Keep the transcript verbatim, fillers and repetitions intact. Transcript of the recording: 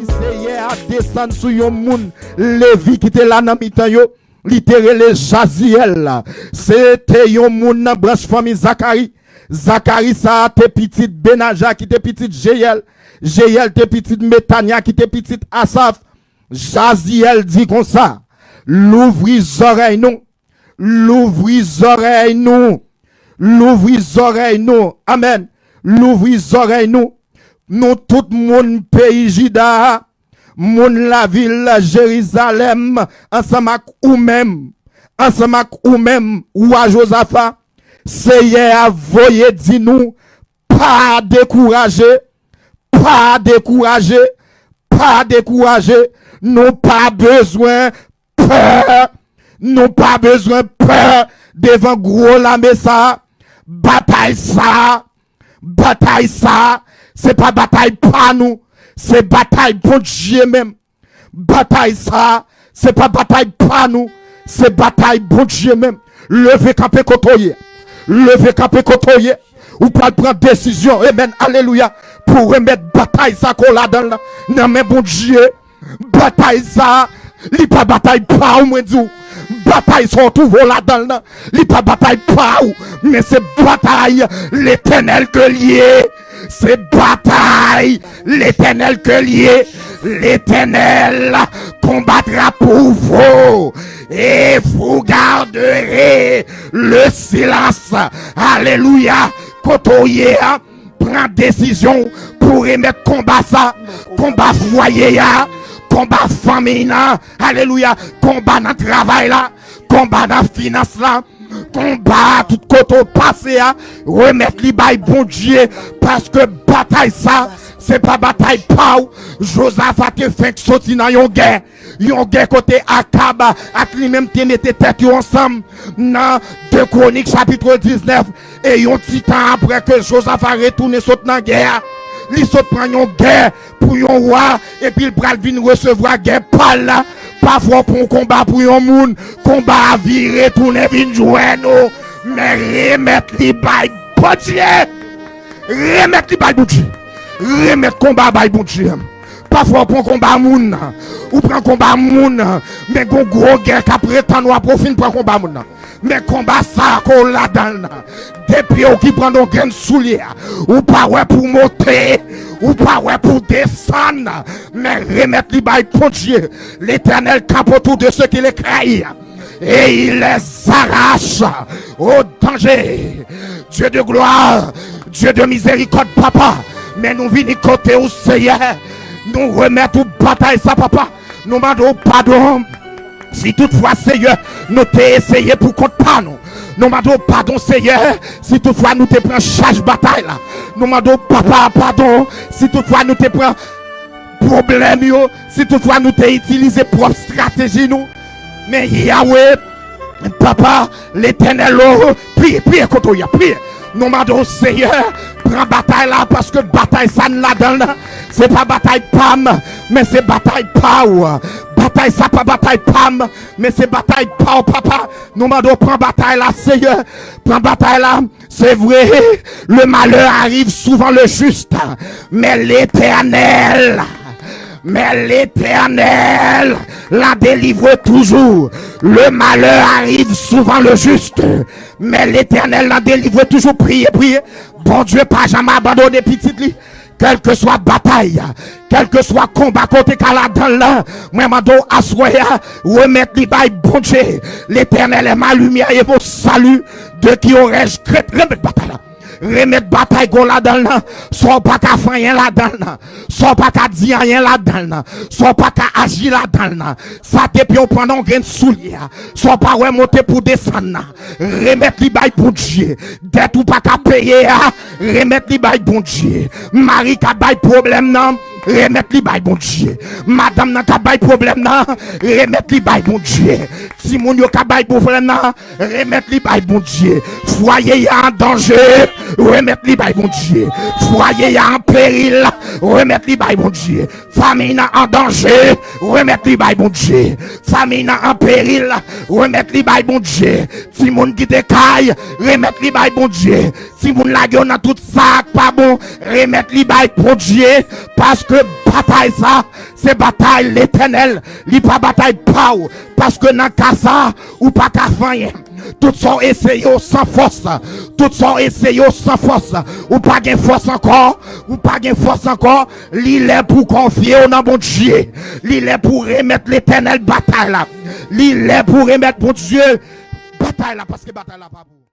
Seyè a desann sou yon moun Levi ki te la nan mitan yo. Li te rele Jaziyèl. Se te yon moun nan branch fanmi Zakari. Zakari sa a te pitit Benaja ki te pitit Jeyèl. Jeyèl te pitit Metanya ki te pitit Asaf. Jaziyèl di konsa, louvri zòrèy nou, louvri zòrèy nou, louvri zòrèy nou, amèn, louvri zòrèy nou. Nou tout moun peyi Jida a, moun lavil Jerizalèm, ansanm ak ou menm, ansanm ak ou menm, wa Jozafa, Seyè a voye di nou, pa dekouraje, pa dekouraje, pa dekouraje. Nou pa bezwen pè. Nou pa bezwen pè devan gwo lame sa a. Batay sa a, batay sa a, se pa batay pa nou, se batay Bondye menm. Batay sa a, se pa batay pa nou, se batay Bondye menm. Leve kanpe kote w ye. Leve kanpe kote w ye. Ou pral pran desizyon, amen, alelouya, pou remèt batay sa ke w ladan l nan, nan men Bondye. Batay sa a, li pa batay pa w, mwen di w. Batay sa w twouve w ladan l nan, li pa batay pa w, men se batay Letènèl ke l ye. Se batay Letènèl ke l ye. Letènèl konbatra pou vou, e vou gardere le silans. Alelouya. Kote w ye a, pran desizyon pou remèt konba sa, konba fwaye a, konba fanmi nan, alelouya, konba nan travay la, konba nan finans la, konba tout kote w pase a, remèt li bay Bondye, paske batay sa, se pa batay pa w. Jozafa te fenk soti nan yon gè, yon gè kote Akab ak li menm te mete tèt yo ansanm nan de Kwonik chapit diznèf, e yon ti tan apre ke Jozafa retounen sot nan gè a, li sot pran yon gè pou yon wa, epi l pral vin resevwa gè pa l la. Pafwa w pran yon konba pou yon moun, konba a vire tounen vin jwenn ou, men remèt li bay Bondye. Remèt li bay Bondye. Remèt konba a bay Bondye. Pafwa w pran konba moun nan. Ou pran konba moun nan. Men gon gwo gè k ap retann w apre w fin pran konba moun nan. Men konba sa a ke w ladan l nan. De pye w ki pran nan grenn soulye a. Ou pa wè pou w monte. Ou pa wè pou w desann. Men remèt li bay Bondye. L'Éternel campe autour de ceux qu'il craint. Et il les arrache au danger. Dieu de gloire, Dieu de miséricorde, papa. Men nou vini kote ou, Seyè. Nou remèt ou batay sa, papa. Nou mande w padon. Si toutfwa, Seyè, nou te eseye pou kont pa nou. Nou mande w padon, Seyè, si toutfwa nou te pran chaj batay la. Nou mande w, papa, padon, si toutfwa nou te pran pwoblèm yo, si toutfwa nou te itilize pwòp estrateji nou. Men Yawe, papa, Letènèl, o, priye, priye kote w ye a, priye. Nou mande w, Seyè, pran batay la, paske batay sa n ladan l nan, se pa batay pa m, men se batay pa w. Batay sa pa batay pa m, men se batay pa w, papa. Nou mande w pran batay la, Seyè, pran batay la. C'est vrai, le malheur arrive souvent le juste, mais l'Éternel, mais l'Éternel la délivre toujours. Le malheur arrive souvent le juste, mais l'Éternel la délivre toujours. Priye, priye. Bondye pa janm abandone pitit li. Kèlkeswa batay, kèlkeswa konba kote ka ladan l lan, mwen mande w aswè a, remèt li bay Bondye. L'Éternel est ma lumière et mon salut, de qui aurais-je crainte? Remèt batay la. Remèt batay ke w ladan l lan. Sa w pa ka fè anyen ladan l lan. Sa w pa ka di anyen ladan l lan. Sa w pa ka aji ladan l lan. Sa depi w pran nan yon grenn soulye a. Sa w pa wè monte pou desann nan. Remèt li bay Bondye. Dèt ou pa ka peye a, remèt li bay Bondye. Mari k ap bay pwoblèm nan, remèt li bay Bondye. Madanm nan k ap bay pwoblèm nan, remèt li bay Bondye. Timoun yo k ap bay pwoblèm nan, remèt li bay Bondye. Fwaye a an danje, remèt li bay Bondye. Fwaye a an peril, remèt li bay Bondye. Fanmi nan an danje, remèt li bay Bondye. Fanmi nan an peril, remèt li bay Bondye. Timoun kite kay, remèt li bay Bondye. Timoun lage yo nan tout sa k pa bon, remèt li bay Bondye. Paske Batay sa, se batay Letènèl, li pa batay pa w. Paske nan ka sa, ou pa ka fè anyen. Tout sa w eseye w san fòs. Tout sa w eseye w san fòs. Ou pa gen fòs ankò. Ou pa gen fòs ankò. Li lè pou konfye w nan Bondye. Li lè pou remèt Letènèl batay la. Li lè pou remèt Bondye batay la, paske batay la pa pou ou.